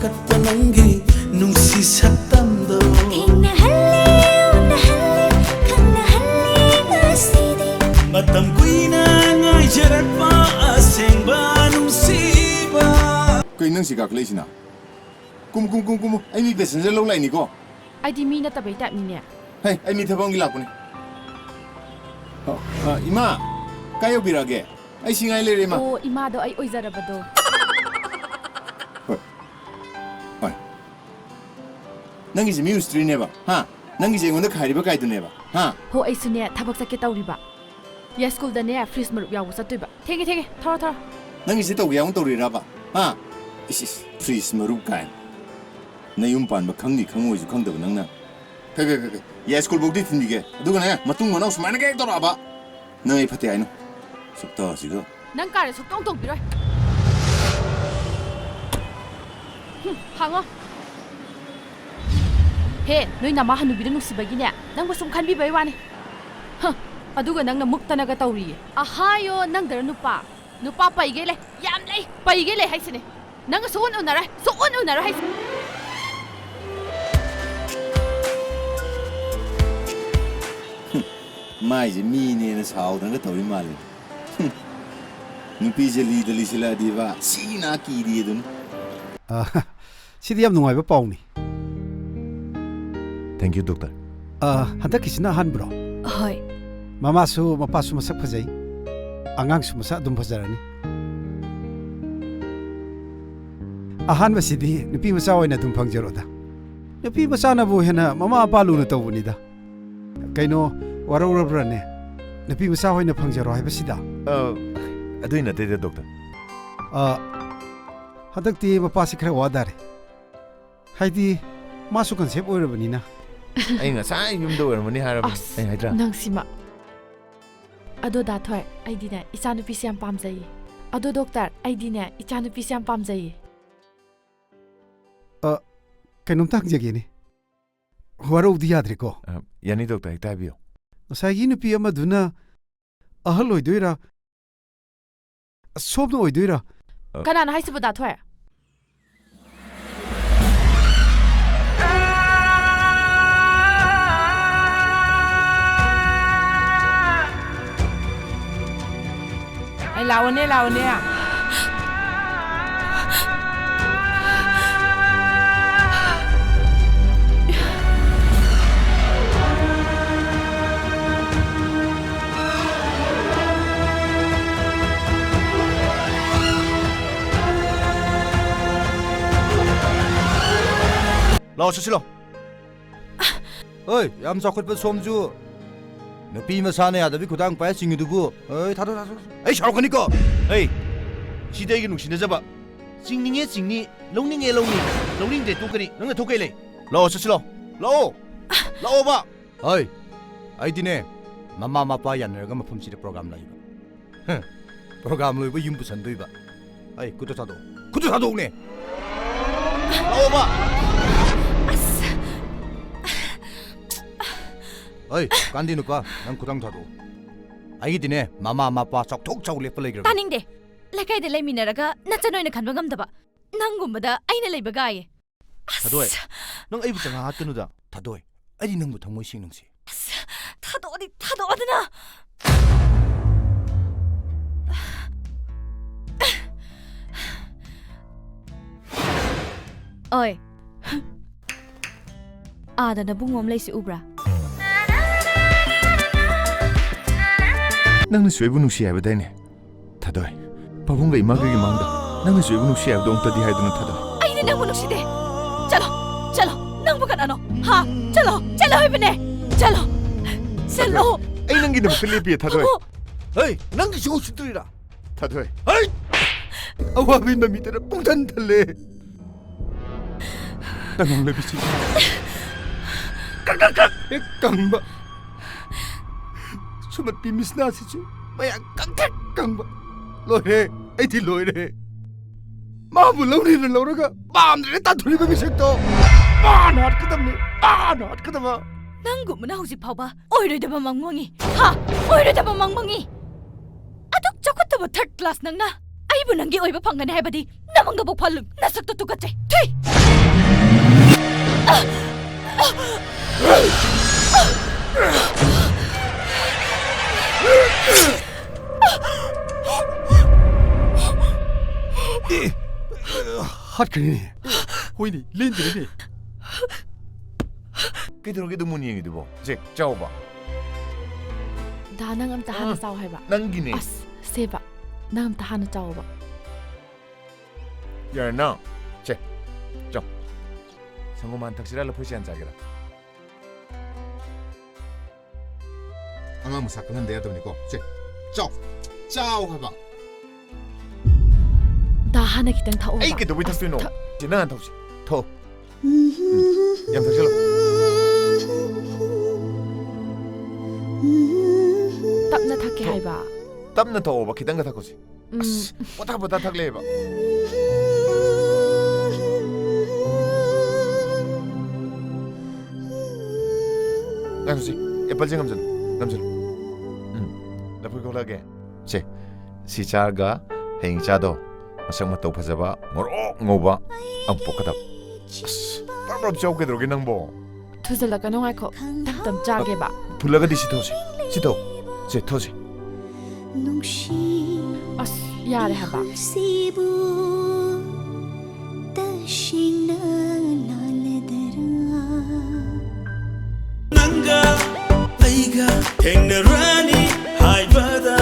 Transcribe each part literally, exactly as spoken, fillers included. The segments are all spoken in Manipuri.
ꯀꯠꯄ ꯅꯪꯒꯤ ꯅꯨꯡꯁꯤ ꯁꯛꯇꯝꯗꯣ ꯊꯦꯡꯅꯍꯜꯂꯦ, ꯎꯅꯍꯜꯂꯦ, ꯈꯪꯅꯍꯜꯂꯦ ꯉꯁꯤꯗꯤ꯫ ꯃꯇꯝ ꯀꯨꯏꯅ ꯉꯥꯏꯖꯔꯛꯄ ꯑꯁꯦꯡꯕ ꯅꯨꯡꯁꯤꯕ꯫ ꯀꯩ ꯅꯪ ꯁꯤ ꯀꯥꯈꯠꯂꯛꯏꯁꯤꯅ? ꯀꯨꯝ, ꯀꯨꯝ, ꯀꯨꯝ, ꯀꯨꯝꯃꯨ꯫ ꯑꯩ ꯃꯤ ꯄꯦꯁꯦꯟꯖꯔ ꯂꯧ ꯂꯥꯛꯏꯅꯤꯀꯣ꯫ ꯑꯩꯗꯤ ꯃꯤ ꯅꯠꯇꯕꯩ ꯇꯥꯏꯞꯅꯤꯅꯦ꯫ ꯍꯦ, ꯑꯩ ꯃꯤ ꯊꯕꯛ ꯑꯃꯒꯤ ꯂꯥꯛꯄꯅꯦ꯫ ꯑ, ꯑ, ꯏꯃꯥ, ꯀꯥꯏ ꯌꯧꯕꯤꯔꯛꯑꯒꯦ? ꯑꯩ ꯁꯤ ꯉꯥꯏ ꯂꯩꯔꯦ, ꯏꯃꯥ꯫ ꯑꯣ, ꯏꯃꯥꯗꯣ ꯑꯩ ꯑꯣꯏꯖꯔꯕꯗꯣ꯫ ꯍꯣꯏ꯫ ꯍꯣꯏ꯫ ꯅꯪꯒꯤꯁꯦ ꯃꯤ ꯎꯁꯤꯠꯇ꯭ꯔꯤꯅꯦꯕ, ꯍꯥ? ꯅꯪꯒꯤꯁꯦ ꯑꯩꯉꯣꯟꯗ ꯈꯥꯏꯔꯤꯕ ꯀꯥꯏꯗꯨꯅꯦꯕ, ꯍꯥ? ꯍꯣ, ꯑꯩꯁꯨꯅꯦ ꯊꯕꯛ ꯆꯠꯀꯦ ꯇꯧꯔꯤꯕ꯫ ꯌꯥꯏꯁ꯭ꯀꯨꯜꯗꯅꯦ ꯐ꯭ꯔꯤꯖ ꯃꯔꯨꯞ ꯌꯥꯎꯕ ꯆꯠꯇꯣꯏꯕ꯫ ꯊꯦꯡꯉꯦ, ꯊꯦꯡꯉꯦ꯫ ꯊꯧꯔꯣ, ꯊꯧꯔꯣ꯫ ꯅꯪꯒꯤꯁꯦ ꯇꯧꯒꯦ ꯌꯥꯎꯅ ꯇꯧꯔꯤꯔꯕ? ꯍꯥ? ꯏꯁ, ꯏꯁ, ꯐ꯭ꯔꯤꯖ ꯃꯔꯨꯞ ꯀꯥꯏꯅ꯫ ꯅꯌꯨꯝ ꯄꯥꯟꯕ ꯈꯪꯅꯤ ꯈꯪꯉꯣꯏꯁꯨ ꯈꯪꯗꯕ ꯅꯪꯅ꯫ ꯐꯩ, ꯐꯩ, ꯐꯩ, ꯐꯩ꯫ ꯌꯥꯏꯁ꯭ꯀꯨꯜꯐꯧꯗꯤ ꯊꯤꯟꯕꯤꯒꯦ꯫ ꯑꯗꯨꯒꯅꯦ, ꯃꯇꯨꯡ ꯃꯅꯥꯎ ꯁꯨꯃꯥꯏꯅꯒ ꯍꯦꯛ ꯇꯧꯔꯛꯑꯕ, ꯅꯪ ꯑꯩ ꯐꯠꯇꯦ ꯍꯥꯏꯅꯨ꯫ ꯁꯛꯇꯥꯁꯤꯒ꯫ ꯅꯪ ꯀꯥꯔꯦ ꯁꯨꯛꯇꯣꯡ ꯇꯣꯡꯕꯤꯔꯣꯏ꯫ ꯍꯨꯝ, ꯍꯥꯡꯉꯣ꯫ ꯍꯦ, ꯅꯣꯏ ꯅꯃꯥ ꯍꯅꯨꯕꯤꯗꯣ ꯅꯨꯡꯁꯤꯕꯒꯤꯅꯦ, ꯅꯪꯕꯨ ꯁꯨꯝ ꯈꯟꯕꯤꯕꯩ ꯋꯥꯅꯤ꯫ ꯍ, ꯑꯗꯨꯒ ꯅꯪꯅ ꯃꯨꯛꯇꯅꯒ ꯇꯧꯔꯤꯌꯦ꯫ ꯑꯍꯥꯌꯣ, ꯅꯪꯗꯔ ꯅꯨꯄꯥ? ꯅꯨꯄꯥ ꯄꯩꯒꯩ ꯂꯩ, ꯌꯥꯝ ꯂꯩ, ꯄꯩꯒꯩ ꯂꯩ ꯍꯥꯏꯁꯤꯅꯦ꯫ ꯅꯪꯒ ꯁꯨꯛꯎꯟ ꯎꯅꯔꯣꯏ, ꯁꯨꯛꯎꯟ ꯎꯅꯔꯣꯏ ꯍꯥꯏꯁꯤꯅꯦ꯫ ꯃꯥꯏꯁꯦ ꯃꯤꯅꯦꯅ ꯁꯥꯎꯗꯅꯒ ꯇꯧꯔꯤ ꯃꯥꯜꯂꯦ꯫ ꯍꯨꯝ꯫ ꯅꯨꯄꯤꯁꯦ ꯂꯤꯗ ꯂꯤꯁꯤꯜꯂꯛꯑꯗꯤꯕ, ꯁꯤꯅ ꯀꯤꯔꯤ ꯑꯗꯨꯅꯤ꯫ ꯑ, ꯁꯤꯗꯤ ꯌꯥꯝ ꯅꯨꯡꯉꯥꯏꯕ ꯄꯥꯎꯅꯤ꯫ Thank you, doctor꯫ ꯑ, ꯍꯟꯗꯛꯀꯤꯁꯤꯅ ꯑꯍꯥꯟꯕ꯭ꯔꯣ? ꯍꯣꯏ꯫ ꯃꯃꯥꯁꯨ ꯃꯄꯥꯁꯨ ꯃꯁꯛ ꯐꯖꯩ, ꯑꯉꯥꯡꯁꯨ ꯃꯁꯛ ꯑꯗꯨꯝ ꯐꯖꯔꯅꯤ꯫ ꯑꯍꯥꯟꯕꯁꯤꯗꯤ ꯅꯨꯄꯤ ꯃꯆꯥ ꯑꯣꯏꯅ ꯑꯗꯨꯝ ꯐꯪꯖꯔꯣꯗ꯫ ꯅꯨꯄꯤ ꯃꯆꯥꯅꯕꯨ ꯍꯦꯟꯅ ꯃꯃꯥ ꯃꯄꯥ ꯂꯨꯅ ꯇꯧꯕꯅꯤꯗ꯫ ꯀꯩꯅꯣ, ꯋꯥꯔꯧꯔꯕ꯭ꯔꯅꯦ? ꯅꯨꯄꯤ ꯃꯆꯥ ꯑꯣꯏꯅ ꯐꯪꯖꯔꯣ ꯍꯥꯏꯕꯁꯤꯗ? ꯑ, ꯑꯗꯨꯏ ꯅꯠꯇꯦꯗ, doctor꯫ ꯑ, ꯍꯟꯗꯛꯇꯤ ꯃꯄꯥꯁꯤ ꯈꯔ ꯋꯥ ꯇꯥꯔꯦ꯫ ꯍꯥꯏꯗꯤ, ꯃꯥꯁꯨ concept ꯑꯣꯏꯔꯕꯅꯤꯅ꯫ ꯑꯩ ꯉꯁꯥꯏ ꯌꯨꯝꯗ ꯑꯣꯏꯔꯝꯃꯅꯤ ꯍꯥꯏꯔꯕꯅꯤ꯫ ꯑꯁ, ꯑꯩ ꯍꯥꯏꯗ꯭ꯔꯥ? ꯅꯪꯁꯤꯃ꯫ ꯑꯗꯣ ꯗꯥ ꯊꯣꯏ, ꯑꯩꯗꯤꯅꯦ, ꯏꯆꯥꯅꯨꯄꯤꯁꯦ ꯌꯥꯝ ꯄꯥꯝꯖꯩꯌꯦ꯫ ꯑꯗꯣ doctor, ꯑꯩꯗꯤꯅꯦ, ꯏꯆꯥꯅꯨꯄꯤꯁꯦ ꯌꯥꯝ ꯄꯥꯝꯖꯩꯌꯦ꯫ ꯑ, ꯀꯩꯅꯣꯝꯇ ꯍꯪꯖꯒꯦꯅꯦ꯫ ꯋꯥꯔꯧꯗꯤ ꯌꯥꯗ꯭ꯔꯦꯀꯣ? ꯑ, ꯌꯥꯅꯤ, doctor, ꯍꯦꯛꯇ ꯍꯥꯏꯕꯤꯌꯨ꯫ ꯉꯁꯥꯏꯒꯤ ꯅꯨꯄꯤ ꯑꯃꯗꯨꯅ ꯑꯍꯜ ꯑꯣꯏꯗꯣꯏꯔꯥ? ꯁꯣꯝꯅ ꯑꯣꯏꯗꯣꯏꯔꯥ? ꯑ, ꯀꯅꯥꯅ ꯍꯥꯏꯁꯤꯕꯣ, ꯗꯥ ꯊꯣꯏ? ꯂꯥꯛꯑꯣꯅꯦ, ꯂꯥꯛꯑꯣꯅꯦ꯫ ꯂꯥꯛꯑꯣ, ꯆꯠꯁꯤ ꯂꯥꯛꯑꯣ꯫ ꯍꯣꯏ, ꯌꯥꯝ ꯆꯥꯎꯈꯠꯄ ꯁꯣꯝꯁꯨ꯫ ꯅꯨꯄꯤ ꯃꯁꯥꯅ ꯌꯥꯗꯕꯤ ꯈꯨꯗꯥꯡ ꯄꯥꯏꯔ ꯆꯤꯡꯉꯤꯗꯨꯕꯨ꯫ ꯍꯣꯏ, ꯊꯥꯗꯣꯛ, ꯊꯥꯗꯣꯛ꯫ ꯑꯩ ꯁꯥꯎꯔꯛꯀꯅꯤꯀꯣ꯫ ꯍꯩ, ꯁꯤꯗꯤ ꯑꯩꯒꯤ ꯅꯨꯡꯁꯤꯅꯖꯕ꯫ ꯆꯤꯡꯅꯤꯡꯉꯦ ꯆꯤꯡꯅꯤ, ꯂꯧꯅꯤꯡꯉꯦ ꯂꯧꯅꯤ, ꯂꯧꯅꯤꯡꯗ꯭ꯔꯦ ꯇꯣꯛꯀꯅꯤ꯫ ꯅꯪꯅ ꯊꯣꯛꯀꯩ ꯂꯩ꯫ ꯂꯥꯛꯑꯣ, ꯆꯠꯁꯤ ꯂꯥꯛꯑꯣ꯫ ꯂꯥꯛꯑꯣ꯫ ꯂꯥꯛꯑꯣꯕ꯫ ꯍꯣꯏ, ꯑꯩꯗꯤꯅꯦ, ꯃꯃꯥ ꯃꯄꯥ ꯌꯥꯅꯔꯒ ꯃꯐꯝꯁꯤꯗ ꯄ꯭ꯔꯣꯒ꯭ꯔꯥꯝ ꯂꯩꯕ꯫ ꯍ, ꯄ꯭ꯔꯣꯒ꯭ꯔꯥꯝ ꯂꯣꯏꯕ ꯌꯨꯝ ꯄꯨꯁꯟꯗꯣꯏꯕ꯫ ꯑꯩ ꯈꯨꯠꯇ ꯊꯥꯗꯣꯛꯑꯣ꯫ ꯈꯨꯠꯇ ꯊꯥꯗꯣꯛꯎꯅꯦ꯫ ꯂꯥꯛꯑꯣꯕ꯫ ꯑꯁ꯫ ꯑꯩ, ꯀꯥꯟꯗꯤ ꯅꯨꯄꯥ, ꯅꯪ ꯈꯨꯗꯥꯡ ꯊꯥꯗꯣꯛꯑꯣ꯫ ꯑꯩꯒꯤꯗꯤꯅꯦ, ꯃꯃꯥ ꯃꯄꯥ ꯆꯥꯎꯊꯣꯛ ꯆꯥꯎ ꯂꯦꯞꯄ ꯂꯩꯈ꯭ꯔꯕꯅꯤ꯫ ꯇꯥꯅꯤꯡꯗꯦ꯫ ꯂꯩꯀꯥꯏꯗ ꯂꯩꯃꯤꯟꯅꯔꯒ ꯅꯆꯟ ꯑꯣꯏꯅ ꯈꯟꯕ ꯉꯝꯗꯕ ꯅꯪꯒꯨꯝꯕꯗ ꯑꯩꯅ ꯂꯩꯕ ꯒꯥꯏꯌꯦ꯫ ꯑꯁ! ꯊꯥꯗꯣꯏ, ꯅꯪ ꯑꯩꯕꯨ ꯆꯪꯉꯛ ꯍꯥꯠꯀꯅꯨꯗ꯫ ꯊꯥꯗꯣꯏ, ꯑꯩꯗꯤ ꯅꯪꯕꯨ ꯊꯃꯣꯏ ꯁꯦꯡ ꯅꯨꯡꯁꯤ꯫ ꯑꯁ! ꯊꯥꯗꯣꯛꯑꯗꯤ ꯊꯥꯗꯣꯛꯑꯗꯅ꯫ ꯑꯣꯏ꯫ ꯑꯥꯗ ꯅꯕꯨꯡ ꯑꯃ ꯂꯩꯁꯤ ꯎꯕ꯭ꯔꯥ? ꯅꯪꯅꯁꯨ ꯑꯩꯕꯨ ꯅꯨꯡꯁꯤ ꯍꯥꯏꯕꯗꯥꯏꯅꯦ? ꯊꯥꯗꯣꯏ, ꯄꯥꯕꯨꯡꯒ ꯏꯃꯥꯒꯒꯤ ꯃꯥꯡꯗ ꯅꯪꯅꯁꯨ ꯑꯩꯕꯨ ꯅꯨꯡꯁꯤ ꯍꯥꯏꯕꯗꯣ ꯑꯃꯨꯛꯇꯗꯤ ꯍꯥꯏꯗꯅ, ꯊꯥꯗꯣꯏ꯫ ꯑꯩꯗꯤ ꯅꯪꯕꯨ ꯅꯨꯡꯁꯤꯗꯦ꯫ ꯆꯠꯂꯣ, ꯆꯠꯂꯣ, ꯅꯪꯕꯨ ꯀꯅꯥꯅꯣ? ꯍꯥ? ꯆꯠꯂꯣ, ꯆꯠꯂꯣ ꯍꯥꯏꯕꯅꯦ꯫ ꯆꯠꯂꯣ, ꯆꯠꯂꯣ꯫ ꯑꯩ ꯅꯪꯒꯤꯗꯃꯛꯇ ꯂꯦꯞꯄꯤꯌꯦ, ꯊꯥꯗꯣꯏ꯫ ꯄꯥꯕꯨꯡ! ꯍꯩ, ꯅꯪꯒꯤꯁꯨ ꯎꯁꯤꯠꯇ꯭ꯔꯤꯔꯥ? ꯊꯥꯗꯣꯏ꯫ ꯍꯩ! ꯑꯋꯥꯕꯒꯤ ꯃꯃꯤꯗꯅ ꯄꯨꯡꯊꯟ ꯊꯜꯂꯦ꯫ ꯇꯉꯥꯡ ꯂꯩꯕꯤꯁꯤ ꯀꯛ ꯀꯛ ꯀꯛ ꯍꯦꯛ ꯀꯪꯕ꯫ ꯁꯨꯃꯠꯄꯤ ꯃꯤꯁꯅꯥꯁꯤꯁꯨ ꯃꯌꯥ ꯀꯪꯇ꯭ꯔꯤꯛ ꯀꯪꯕ꯫ ꯂꯣꯏꯔꯦ, ꯑꯩꯗꯤ ꯂꯣꯏꯔꯦ꯫ ꯃꯥꯕꯨ ꯂꯧꯅꯤꯅ ꯂꯧꯔꯒ ꯄꯥꯝꯗ꯭ꯔꯦ ꯇꯥꯟꯊꯣꯔꯛꯏꯕ ꯃꯤꯁꯛꯇꯣ꯫ ꯃꯥꯅ ꯍꯥꯠꯀꯗꯕꯅꯤ, ꯃꯥꯅ ꯍꯥꯠꯀꯗꯕ꯫ ꯅꯪꯒꯨꯝꯕꯅ ꯍꯧꯖꯤꯛ ꯐꯥꯎꯕ ꯑꯣꯏꯔꯣꯏꯗꯕ ꯃꯪ ꯃꯪꯉꯤ꯫ ꯍꯥ? ꯑꯣꯏꯔꯣꯏꯗꯕ ꯃꯪ ꯃꯪꯉꯤ꯫ ꯑꯗꯨꯛ ꯆꯥꯎꯈꯠꯇꯕ ꯊꯥꯔꯗ ꯀ꯭ꯂꯥꯁ ꯅꯪꯅ ꯑꯩꯕꯨ ꯅꯪꯒꯤ ꯑꯣꯏꯕ ꯐꯪꯒꯅꯤ ꯍꯥꯏꯕꯗꯤ ꯅꯃꯪꯗꯐꯥꯎ ꯐꯜꯂꯨ꯫ ꯅꯁꯛꯇꯣ ꯇꯨꯀꯠꯆꯩ꯫ ꯊꯨꯏ! ꯍꯥꯠꯈ꯭ꯔꯅꯤꯅꯦ꯫ ꯍꯣꯏꯅꯦ, ꯂꯦꯟꯗ꯭ꯔꯤꯅꯦ꯫ ꯀꯩꯗꯧꯔꯒꯦ ꯑꯗꯨꯝ ꯃꯨꯟ ꯌꯦꯡꯉꯤꯗꯨꯕꯣ? ꯁꯦ, ꯆꯥꯎꯕ꯫ ꯗꯥ, ꯅꯪ ꯑꯝꯇ ꯍꯥꯟꯅ ꯑ, ꯆꯥꯎ ꯍꯥꯏꯕ꯫ ꯅꯪꯒꯤꯅꯦ꯫ ꯑꯁ, ꯁꯦꯕ, ꯅꯪ ꯑꯝꯇ ꯍꯥꯟꯅ ꯆꯥꯎꯕ꯫ ꯌꯥꯔꯦ ꯅꯪ꯫ ꯁꯦ, ꯆꯥꯎ꯫ ꯁꯪꯒꯣꯝ ꯍꯥꯟꯅ ꯊꯛꯁꯤꯔꯥ, ꯂꯐꯣꯏ ꯆꯥ ꯆꯥꯒꯦꯔꯥ? ꯑꯉꯥꯡ ꯃꯁꯥ ꯀꯜꯍꯟꯗ ꯌꯥꯗꯕꯅꯤꯀꯣ꯫ ꯁꯦ, ꯆꯥꯎ꯫ ꯆꯥꯎ ꯍꯥꯏꯕ꯫ ꯗꯥ, ꯍꯥꯟꯅ ꯈꯤꯇꯪ ꯊꯛꯑꯣ ꯑꯩ ꯍꯥꯏꯕ꯫ ꯀꯩꯗꯧꯕꯩ ꯑꯁ, ꯊꯛꯇꯣꯏꯅꯣ? ꯊꯛ- ꯆꯦ, ꯅꯪ ꯍꯥꯟꯅ ꯊꯛꯁꯤ꯫ ꯊꯛꯑꯣ꯫ ꯎꯝ, ꯌꯥꯝ ꯊꯛꯆꯜꯂꯣ꯫ ꯇꯞꯅ ꯊꯛꯀꯦ ꯊꯛ-, ꯍꯥꯏꯕ꯫ ꯇꯞꯅ ꯊꯛꯑꯣꯕ, ꯈꯤꯇꯪꯒ ꯊꯛꯈꯣꯁꯤ꯫ ꯎꯝ꯫ ꯑꯁ, ꯄꯣꯊꯥ ꯄꯣꯊꯥ ꯊꯛ ꯂꯩꯌꯦꯕ꯫ ꯉꯥꯏꯈꯣꯁꯤ, appleꯁꯦ ꯉꯝꯖꯜꯂꯨ, ꯉꯝꯖꯜꯂꯨ꯫ ꯎꯝ, ꯂꯐꯣꯏ ꯈꯣꯛꯂꯛꯑꯒꯦ꯫ ꯁꯦ, ꯁꯤ ꯆꯥꯔꯒ ꯍꯌꯦꯡ ꯏꯆꯥꯗꯣ ꯃꯁꯛ ꯃꯇꯧ ꯐꯖꯕ, ꯉꯧꯔꯣꯛ ꯉꯧꯕ ꯑꯃ ꯄꯣꯛꯀꯗꯕ꯫ ꯑꯁ, ꯄ꯭ꯔꯞ ꯄ꯭ꯔꯞ ꯆꯥꯎ ꯀꯩꯗꯧꯔꯒꯦ ꯅꯪꯕꯣ? ꯊꯨꯖꯜꯂꯛꯀꯅꯨ, ꯉꯥꯏꯈꯣ꯫ ꯇꯞ ꯇꯞ ꯆꯥꯒꯦꯕ꯫ ꯐꯨꯜꯂꯒꯗꯤ ꯁꯤ ꯊꯛꯑꯣꯁꯦ꯫ ꯁꯤ ꯊꯛꯑꯣ꯫ ꯁꯦ, ꯊꯛꯑꯣꯁꯦ꯫ ꯅꯨꯡꯁꯤ ꯑꯁ, ꯌꯥꯔꯦ ꯍꯥꯏꯕ꯫ ꯏꯍꯨꯜꯁꯤꯕꯨ ꯇꯁꯦꯡꯅ ꯂꯥꯜꯂꯗꯔꯥ? ꯅꯪꯒ ꯑꯩꯒ ꯊꯦꯡꯅꯔꯅꯤ ꯍꯥꯏꯕꯗ,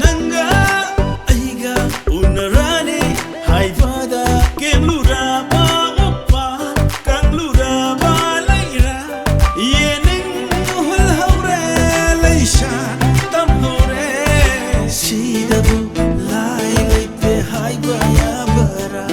ꯅꯪꯒ ꯑꯩꯒ ꯎꯅꯔꯅꯤ ꯍꯥꯏꯕꯗ, ꯀꯦꯝꯂꯨꯔꯕ ꯎꯄꯥꯜ, ꯀꯪꯂꯨꯔꯕ ꯂꯩꯔꯥ, ꯌꯦꯅꯤꯡ ꯎꯍꯜꯍꯧꯔꯦ ꯂꯩꯁꯥ, ꯇꯝꯂꯨꯔꯦ ꯁꯤꯗꯕꯨ ꯂꯥꯏ ꯂꯩꯇꯦ ꯍꯥꯏꯕ ꯌꯥꯕꯔꯥ?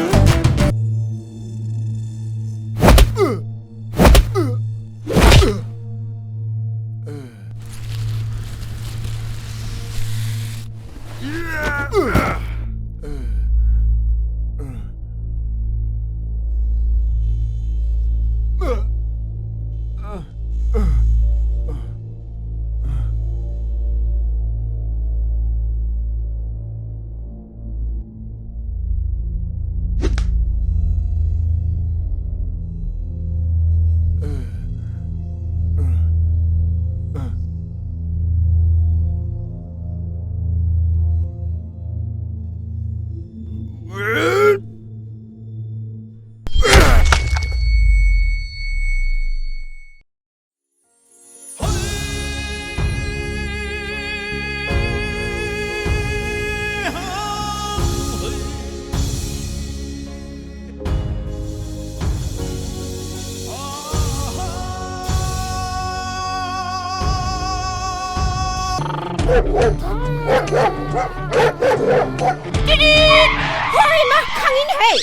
ꯍꯣꯏ, ꯃꯥ ꯈꯪꯉꯤꯅꯦꯍꯦ! ꯑꯦ,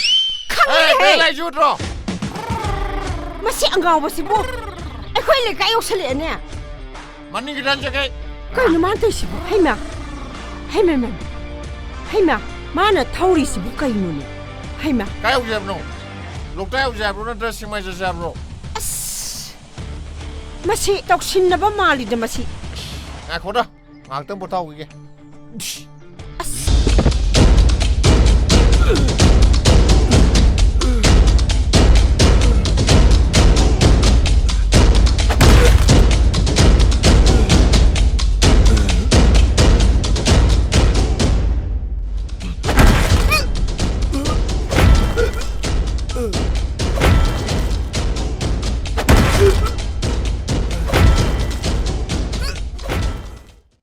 ꯈꯪꯉꯤꯅꯦꯍꯦ! ꯀꯩ ꯂꯩꯖꯨꯗ꯭ꯔꯣ? ꯃꯁꯤ ꯑꯉꯥꯎꯕꯁꯤꯕꯨ ꯑꯩꯈꯣꯏ ꯂꯩꯀꯥꯏ ꯌꯧꯁꯜꯂꯛꯑꯦꯅꯦ! ꯃꯅꯤꯡ ꯈꯤꯇꯪ ꯆꯠꯀꯦ꯫ ꯀꯩꯅꯣ ꯃꯥꯅ ꯇꯧꯔꯤꯁꯤꯕꯨ? ꯍꯩꯃꯥ! ꯍꯩꯃꯥ, ꯃꯥ! ꯍꯩꯃꯥ! ꯃꯥꯅ ꯊꯧꯔꯤꯁꯤꯕꯨ ꯀꯩꯅꯣꯅꯦ? ꯍꯩꯃꯥ! ꯀꯥꯏ ꯌꯧꯁꯦ ꯍꯥꯏꯕꯅꯣ? ꯂꯣꯛꯇꯥꯛ ꯌꯧꯁꯦ ꯍꯥꯏꯕ꯭ꯔꯣ, ꯅꯠꯇ꯭ꯔ ꯁꯦꯛꯃꯥꯏ ꯆꯠꯁꯦ ꯍꯥꯏꯕ꯭ꯔꯣ? ꯑꯁ! ꯃꯁꯤ ꯇꯧꯁꯤꯟꯅꯕ ꯃꯥꯜꯂꯤꯗ, ꯃꯁꯤ꯫ ꯉꯥꯏꯈꯣꯗ, ꯉꯥꯏꯍꯥꯛꯇꯪ ꯄꯣꯊꯥꯍꯧꯈꯤꯒꯦ꯫ ꯑꯁ!